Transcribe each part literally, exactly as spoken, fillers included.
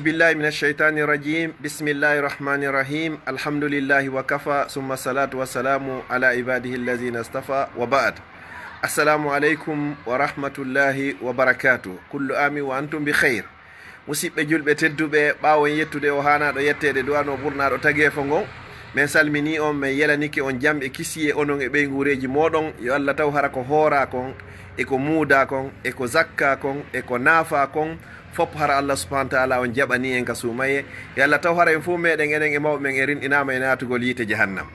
بالله من الشيطان الرجيم. بسم الله الرحمن الرحيم. الحمد لله وكفى، ثم الصلاة والسلام على عباده الذين اصطفى، وبعد. السلام عليكم ورحمة الله وبركاته. كل عام وأنتم بخير. Musiɓɓe julɓe tedduɓe, ɓaawo en yettude o haanaaɗo yetteede, du'anoo ɓurnaaɗo tageefo ngon, men salminii on, men yelanike on jam e kisiyee, onon e ɓeynguureeji mooɗon. Yo Allah taw hara ko hooraa kon, e ko muudaa kon, e ko zakkaa kon, e ko naafaa kon, fof hara Allah subhanahu wa taala on jaɓanii en ka suumayee. Yo Allah taw hara en fof meeɗen, enen e mawɓe men, en rinɗinaama e naatugol yiite jahannam.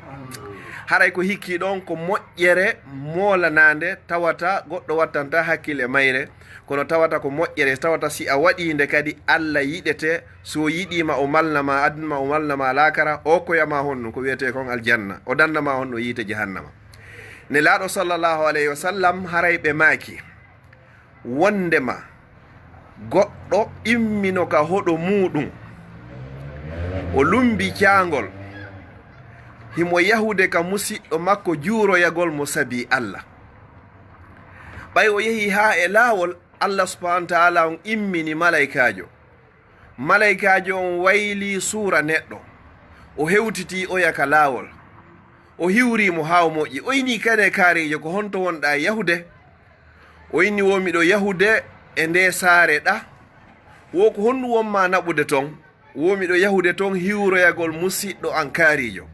Haray ko hikkii ɗon ko moƴƴere moolanaande, tawata goɗɗo wattanta hakkille e mayre, kono tawata ko moƴƴere, tawata si a waɗii nde kadi, Allah yiɗete, so yiɗii ma o malna ma aduna ma, o malna ma laakara, o okkoya ma honɗum ko wiyetee kon aljanna, o danna ma honɗum yiite jahannama. Nelaaɗo sallallahu alayhi wa sallam, haray ɓe maaki wondema goɗɗo immino ka hoɗo muuɗum, o lumbi caangol, himo yahude ka musiɗɗo makko juuroyagol mo sabi Allah. Ɓay o yehi haa e laawol, Allah subhanahu wa taala on immini malaykaajo. Malaykaajo on waylii suura neɗɗo. O hewtitii oya ka laawol. O hiwrii mo haa o moƴƴi. O inni, "Kane kaariijo, ko honto wonɗaa yahude?" O inni, "Wo miɗo yahude e ndee saare ɗa. Wo ko honɗum wonmaa naɓude ton?" "Wo miɗo yahude ton hiwroyagol musiɗɗo an kaariijo."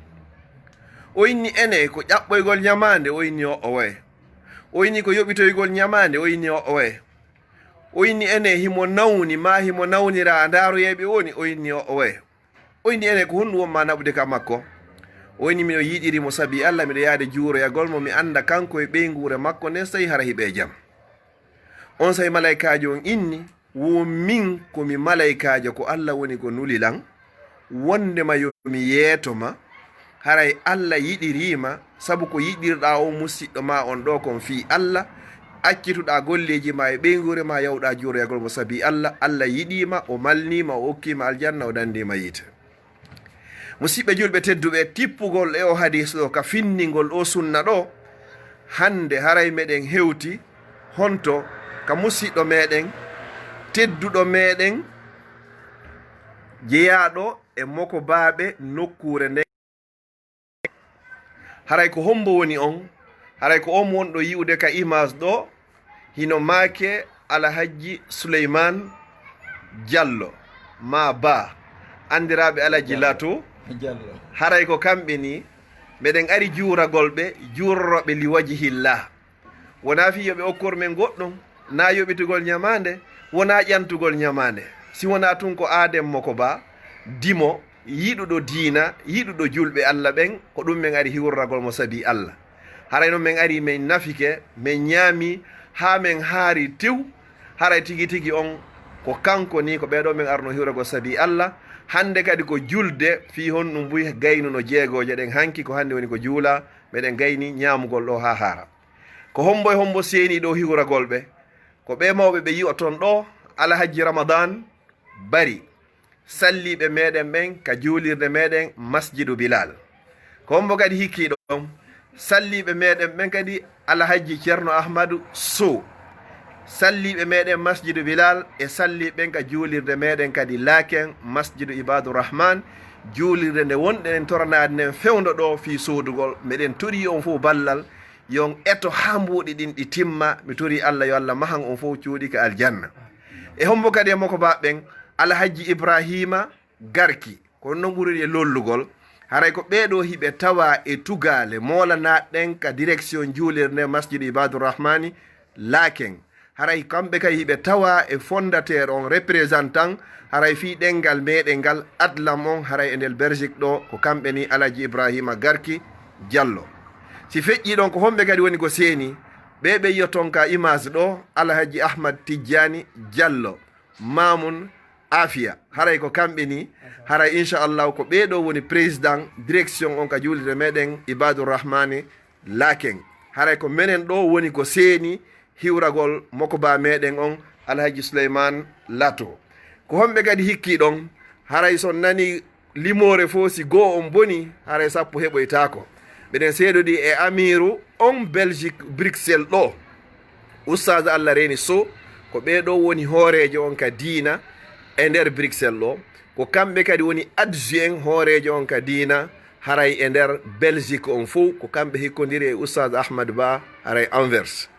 O inni, "Ene ko ƴaɓɓoygol ñamaande?" O inni, "Owe." O inni, "Ko yoɓitoygol ñamaande?" O inni, "Owe." O inni, "Ene himo nawni, maa himo nawnira, a ndaaroyay ɓe woni?" O inni, "Owe." O inni, "Ene ko honɗum wonmaa naɓude ka makko?" O inni, "Miɗo yiɗiri mo sabi Allah, miɗo yaade juuroyagol mo, mi annda kanko e ɓeynguure makko nden, so tawi hara hiɓe e jam." Onsay malaykaajo on inni, "Wo min ko mi malaykaajo, ko Allah woni ko nuli lan, wondema yo mi yeeto ma, haray Allah yiɗirii ma, sabu ko yiɗirɗaa o musiɗɗo maa on ɗoo kon fii Allah, accituɗaa golleeji maa e ɓeynguure maa, yahuɗaa juuroyagol mo sabi Allah, Allah yiɗii ma, o malnii ma, o okkii ma aljanna, o dandii ma yiite." Musiɓɓe julɓe tedduɓe, tippugol e o hadiis ɗo ka finningol o sunna ɗo, hande haray meɗen hewti honto ka musiɗɗo meɗen, tedduɗo meɗen, jeyaaɗo e mokobaaɓe nokkuure nden. Haray ko hombo woni on? Haray ko on wonɗo yi'ude ka image ɗo, hino maake Alhajji Suleyman Jallo, maa Ba, andiraaɓe Alhajji Lato. Jallo. Haray ko kamɓe ni, meɗen ari juuragol ɓe, juuroro ɓe li wajhillah. Wonaa fii yo ɓe okkor men goɗɗum, naa yoɓitugol ñamaande, wonaa ƴantugol ñamaande. Si wonaa tun ko aaden mo ko ba, dimo, yiɗuɗo diina, yiɗuɗo julɓe Allah ɓen, ko ɗum men ari hiwroragol mo sabi Allah. Haray non men ari men nafike, men ñaami, haa men haari tew, haray tigi tigi on ko kanko ni, ko ɓee ɗoo men arno hiwragol sabi Allah. Hande kadi ko julde, fii honɗum buy gaynuno jeegooje ɗen hanki, ko hande woni ko juula, meɗen gayni ñaamugol ɗoo haa haara. Ko hombo e hombo seeni ɗoo hiwragol ɓe? Ko ɓee mawɓe ɓe yi'oton ɗoo, Alhajji Ramadan Bari, salliiɓe meɗen ɓen ka juulirde meɗen Masjidu Bilal. Ko hombo kadi hikkii ɗon? Salliiɓe meɗen ɓen kadi Alhajji Ceerno Ahmadu Sow. Salliiɓe meɗen Masjidu Bilal e salliiɓe ɓen ka juulirde meɗen kadi Laaken Masjidu Ibadu Rahman, juulirde nde wonɗen toranaade nden fewndo ɗoo fii soodugol. Meɗen torii on fof ballal, yo on eto haa mbuuɗi ɗin ɗi timma. Mi torii Allah yo Allah mahan on fof cuuɗi ka aljanna. E hombo kadi e mokobaaɓe ɓen? Alhajji Ibrahima Garki. Ko non ɓuriri e lollugol. Haray ko ɓee ɗoo hiɓe tawaa e tugaale moolanaaɗe ɗen ka direction juulirde Masjidu Ibadu Rahmani Laaken. Haray kamɓe kay hiɓe tawaa e fondateur on, représentant, haray fii ɗenngal meɗen ngal, adlam on, haray e nder Belgique ɗoo, ko kamɓe ni Alhaji Ibrahima Garki Jallo. Si feƴƴii ɗon, ko homɓe kadi woni ko seeni? Ɓee ɓe yi'oton ka image ɗoo, Alhaji Ahmad Tijjani Jallo, Mamun Afiya. Haray ko kamɓe ni, haray inchallahu ko ɓee ɗoo woni président direction on ka juulirde meɗen Ibadu Rahmani Laaken. Haray ko menen ɗoo woni ko seeni hiwragol mokobaa meɗen on, Alhaji Suleyman Lato. Ko homɓe kadi hikkii ɗon? Haray so on nanii limoore fof, si goo on bonii, haray sappo heɓoytaako. Meɗen seedoɗi e amiiru on Belgique, Bruxelles ɗoo. Ustaaz Allah Reeni Sow, ko ɓee ɗoo woni hooreejo on ka diina, e nder Bruxelles ɗo. Ko kamɓe kadi woni adjoint hooreejo on ka diina, haray e nder Belgique on fof, ko kamɓe hikkondiri e Oustaz Ahmad Ba, haray Anvers.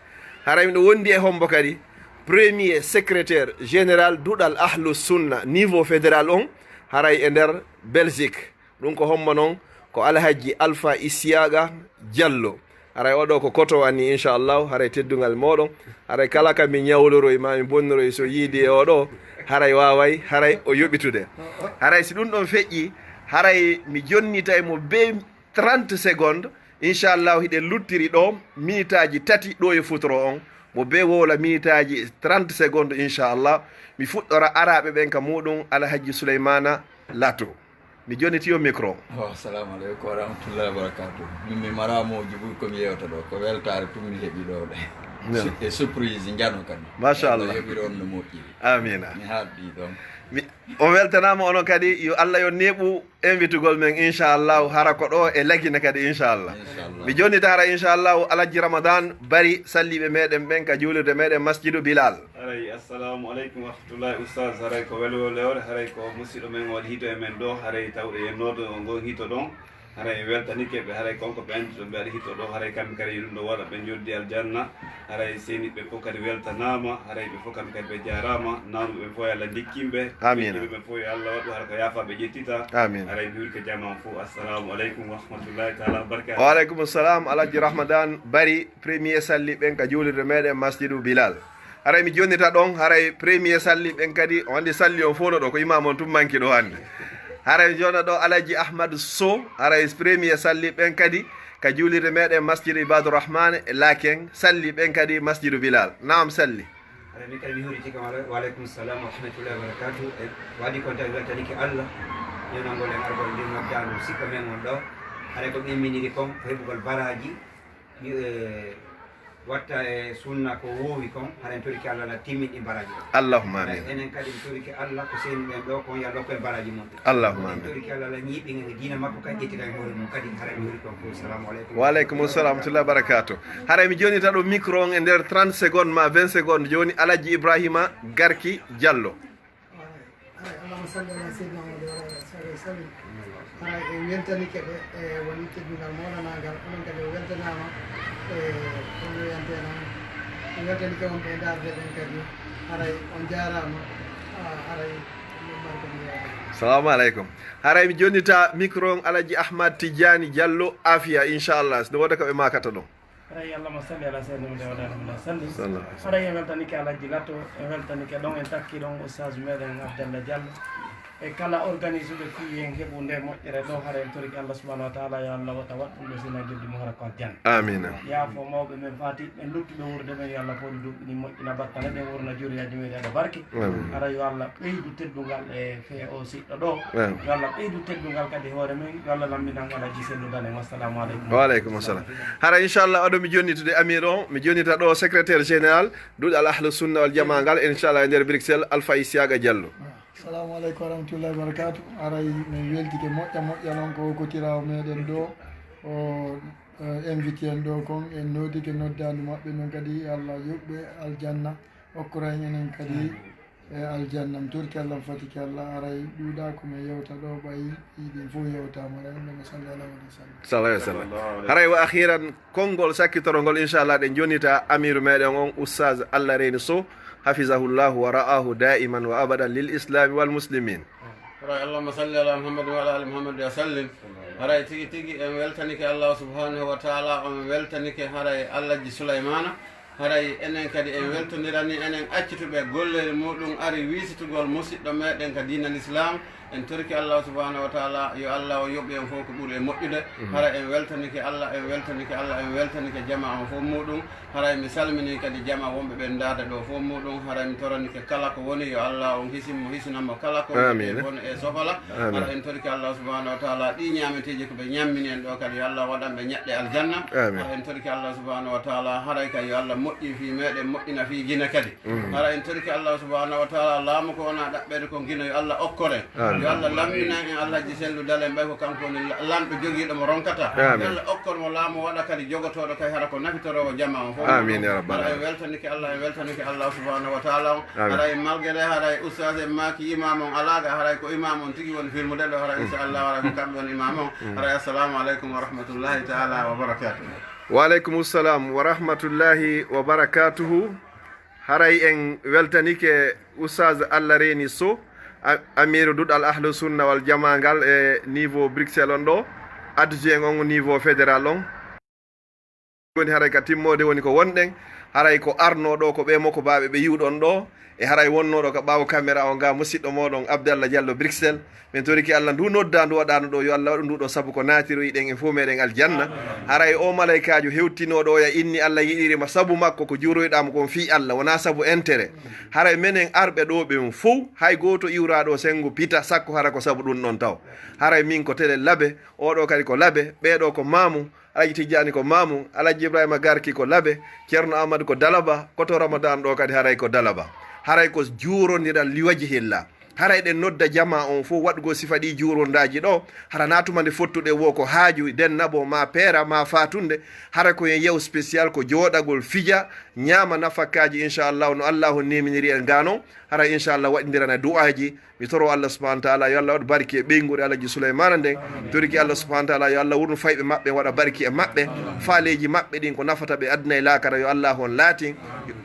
Haray miɗo wondi e hombo kadi, premier secrétaire général Duɗal Ahlu Sunna niveau fédéral on, haray e nder Belgique. Ɗum ko hombo non? Ko Alhaji Alpha Isiyaga Diallo. Haray oɗo ko koto anni, inchallahu, haray teddungal moɗon. Haray kala ka mi ñawloroy ma mi bonnoroy so yiidi e oɗo, haray waaway, haray o yoɓitude. Haray si ɗum ɗon feƴƴi, haray mi jonnitay mo be trente secondes, inchallahu, hiɗen luttiri ɗo minitaaji tati ɗo e futuro on, mo be wowla minitaaji trente secondes, inchallah. Mi fuɗɗora araaɓe ɓen ka muɗum, Alhaji Souleymana Lato. Mi jonniti yo micro. Oh, assalamu aleykum wa rahmatullahi wa barakatuh. Min mi mara mawju ɓuri ko mi yewta ɗo. Ko weltaare tun mi heɓi ɗo ɗe. No. Su-, e surprise njano kadi. Machallah. Allah yoɓiri on no moƴƴiri. Amina. Mi haaɗi ɗon. Mi, on weltanaama onon kadi. Yo Allah yo neeɓu invitugol men, inchallahu. Hara ko ɗo e Lagine kadi, inchallah. Inchallah. Mi jonnita hara, inchallahu, Alhaji Ramadan Bari, salliiɓe meɗen ɓen ka juulirde meɗen Masjidu Bilal. Haray, assalamu aleykum wa rahmatullahi, Oustaz. Haray ko welo lewre, haray ko musiɗɗo men waɗi hito e men ɗo, haray tawɗo yennooɗo on ngon hito ɗon. Haray en weltanike ɓe, haray konko ɓe anndi ɗo ɓe waɗi hito ɗo, haray kamɓe kadi yo ɗum ɗo waɗa ɓe njoddi aljanna. Haray seniɓɓe fof kadi weltanaama, haray ɓe fof kamɓe kadi ɓe jaaraama. Nawnuɓe ɓe fof yo Allah ndikkin ɓe. Amiin. Ɓe ɓe fof yo Allah waɗu hara ko yaafa ɓe ƴettita. Amiin. Haray mi huri ko jama on fof. Assalamu aleykum wa rahmatullahi taala wa barakatuh. Wa aleykum salam, Alhaji Rahmadan Bari, premier salli ɓen ka juulirde meɗen Masjidu Bilal. Haray mi jonnita ɗon, haray premier salli ɓen kadi, on anndi salli on fof no ɗo, ko imam on tun manki ɗo hannde. Haray mi jonna ɗo Alaji Ahmad Sow, haray premier salli ɓen kadi, ka juulirde meɗen Masjidu Ibadu Rahman e Laken, salli ɓen kadi Masjidu Bilal. Naam salli. Haray min kadi mi huriti kam, wa aleykum salam wa rahmatullahi wa barakatuh. E waɗi kon tawi weltanike Allah, ñonangol en argol ndir noddaandu siɗɗo men on ɗo. Haray ko ɓe imminiri kon, ko heɓugol baraji, yo, e, watta e sunna ko woowi kon, haray en torike Allah, Allah timmin ɗin baraji ɗon. Allahumma amin. Enen kadi en torike Allah ko seeni ɗen ɗo kon, yo Allah okku en baraji mum ɗin. Allahumma amin. En torike Allah, Allah ñiiɓin en e diina makko, kan ƴettira e hoore mum kadi, haray mi huri kon fof. Salamu aleykum. Wa aleykum salam wa rahmatullahi wa barakatuh. Haray mi jonnita ɗo micro on e nder trente secondes ma vingt secondes, jooni Alaji Ibrahima Garki Diallo. Haray, haray, Allahumma salli ala sayyidina Muhammad wa ala alihi wa sahbihi wa sallim. Haray, en weltanike ɓe, e woni teddungal mawlanangal, onon kadi o weltanaama, e on yoyante noon. En weltanike on ɓe ndaarde ɓen kadi. Haray, on jaaraama. Ah, haray, on mbarka mi yaade. Salamu aleykum. Haray mi jonnita micro on Alaji Ahmad Tijani Diallo Afia, inchallah, si no woda ko ɓe maakata ɗon. Haray, Allahumma salli ala sayyidina Muhammad wa ala alihi wa sallim. Sallallahu alaihi wasallam. Haray, en weltanike Alhaji Lato, en weltanike ɗon, en takki ɗon Oustaz meɗen Abdallah Diallo. E kala organise ɓe fii en heɓu nde moƴƴere ɗo, haray en torike Allah subhanahu wa taala, yo Allah wata waɗ ɗum ɗo sina joddi mo hara ko aljanna. Amina. Yaafo mawɓe men fati, ɓen luttuɓe wuurde men, yo Allah fooɗu duuɓi ɗin moƴƴina battane ɗen, wurna juriyaaji men, aɗa barke. Amina. Haray yo Allah ɓeydu teddungal e fee o siɗɗo ɗo. Amina. Yo Allah ɓeydu teddungal kadi hoore men, yo Allah lambinan Alaji Sellu Dane. Wassalamu aleykum. Wa aleykum assalam. Hara inchallah, oɗo mi jonnitude amir on, mi jonnita ɗo secrétaire général Duɗal Ahlu Sunna wal Jamaa ngal, inchallah, e nder Bruxelles, Alpha Isiaga Diallo. Salamu aleykum wa rahmatullahi wa barakatuh. Haray min weltike moƴƴa moƴƴa noon ko hokkotirawo meɗen ɗo, o, eh, invité en ɗo kon, en nodike noddaandu maɓɓe noon kadi, yo Allah yoɓɓe aljanna, okkora en enen kadi e aljanna. Mi torike Allah, mi fatike Allah, haray ɗuuɗa ko mi yewta ɗo, ɓay ɗin fof yewtama. Haray, Allahumma salli ala Muhammad wa sallim. Sallallahu alaihi wasallam. Haray wa akhiran, konngol sakkitorongol, inchallah, ɗen jonnita amiru meɗen on, Oustaz Allah Reni Sow, hafizahullahu wa ra'ahu daiman wa abadan lil islami wal muslimin. Haray, Allahumma salli ala Muhammad wa ala ali Muhammad wa sallim. Haray tigi tigi en weltanike Allah subhanahu wa taala, on weltanike haray Alhaji Sulaymana. Haray enen kadi en weltondirani enen accituɓe golleyel muɗum ari wiisitugol musiɗɗo meɗen ka diina l'islam. En torike Allah subhanahu wa taala, yo Allah o yoɓu en fof ko ɓuri e moƴƴude. Mhm. Haray en weltanike Allah, en weltanike Allah, en weltanike jama on fof muɗum. Haray mi salmini kadi jama wonɓe ɓen ndaada ɗo fof muɗum. Haray mi toranike kala ko woni, yo Allah on hisin mo, hisinan mo kala ko woni. Amiin. E bone e sofala. Amiin. Hara en torike Allah subhanahu wa taala, ɗi ñaameteeji ko ɓe ñammini en ɗo kadi, yo Allah waɗan ɓe ñaɗɗe aljanna. Amiin. Hara en torike Allah subhanahu wa taala, haray kay yo Allah moƴƴi fii meɗen, moƴƴina fii Gine kadi. Hara en torike Allah subhanahu wa taala, laamu ko wona ɗaɓɓeede kon Gine, yo Allah okkor en. Yo Allah lammina en Alhaji Sellu Dalen, ɓay ko kanko woni la-, lanɗo jogiiɗo mo ronkata. Yo Allah okkor mo laamu, waɗa kadi jogotooɗo kay, hara ko nafitoroowo jamaa on fof. Hara en weltanike Allah, en weltanike Allah subhanahu wa taala on. Hara en malgré, hara en ustaas en maaki imam on alaa ga, hara ko imam on tigi woni firmude ɗo, hara inchallah, hara ko kamɓe woni imam on. Hara assalamu aleykum wa rahmatullahi taala wa barakatuh. Wa aleykum salam wa rahmatullahi wa barakatuhu. Haray en weltanike Oustaz Allah Reeni Sow, a-, amiru duɗal Ahlu Sunna wal Jamaa ngal e niveau Bruxelles on ɗo, adjoint on niveau fédéral on. Woni haray ka timmoode woni ko wonɗen, haray ko arnoo ɗo ko ɓe moko baaɓe ɓe yiwɗon ɗo, e haray wonnoo ɗo ka ɓaawo caméra on ga musiɗɗo mooɗon Abdallah Diallo Bruxelles. Min torike Allah ndu nodda ndu waɗano ɗo, yo Allah waɗu ndu ɗo sabu ko naatiroyiɗen en fof meɗen aljanna. Haray o malaykaajo hewtinooɗo oya inni Allah yiɗiri ma sabu makko ko juuroyɗamo kon fii Allah, wona sabu intérêt. Haray menen arɓe ɗo ɓen fof, hay gooto iwraɗo sengo pita, sakko hara ko sabu ɗum ɗon taw. Haray min ko tele labe, oɗo kadi ko labe, ɓeɗo ko mamu, Alaji Tijjani ko mamu, Alaji Ibrahima Garki ko labe, Ceerno Amadou ko dalaba, koto Ramadan ɗo kadi haray ko dalaba. Haray ko juurondiral liwajihillah. Haray ɗen nodda jama on fof waɗugol sifa ɗi juurondaaji ɗo, hara na tuma nde fottuɗe wo ko haaju, denna bo ma peera, ma faatunde, hara ko yen yaw spécial ko jooɗagol fija, ñaama nafakkaaji, inchallahu, no Allahu neminiri en gano, hara inchallah waɗindirana du'aaji. Mi toro Allah subhanahu wa taala, yo Allah waɗu barki e ɓeynguure Alaji Souleymana nden. Toriki Allah subhanahu wa taala, yo Allah wurnu fayɓe maɓɓe, waɗa barki e maɓɓe. Faaleeji maɓɓe ɗin ko nafata ɓe aduna e laakara, yo Allah on laatin.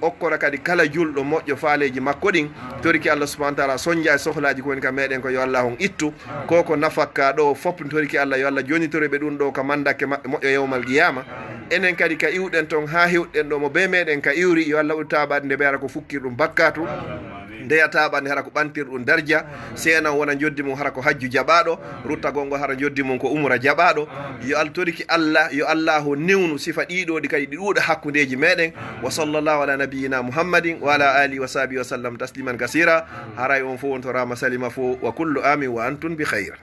Okkora kadi kala julɗo moƴƴo faaleeji makko ɗin. Toriki Allah subhanahu wa taala, sonja e sohlaaji ko woni ka meɗen ko yo Allah on ittu. Ko ko nafakka ɗo fop, toriki Allah, yo Allah jonitore ɓe ɗum ɗo ka mandake maɓɓe moƴƴo yawmal qiyama. Enen kadi ka iwɗen ton ha hewɗen ɗo, mo be meɗen ka iwri, yo Allah waɗu taɓaade nde ɓe ara ko fukkir ɗum bakkatu. Ndeya taɓaade hara ko ɓantir ɗum darja. Seenan wona joddi mum hara ko hajju jaɓaɗo. Ruttagol ngol hara joddi mum ko umra jaɓaɗo. Yo Allah toriki Allah, yo Allahu newnu sifa ɗiɗo ɗi kadi ɗi ɗuuɗa hakkundeji meɗen. Wa sallallahu ala nabiyyina Muhammadin wa ala alihi wa sahbihi wa sallam tasliman kasira. Haray on fof on torama salima fof, wa kullu amin wa antum bi khayr.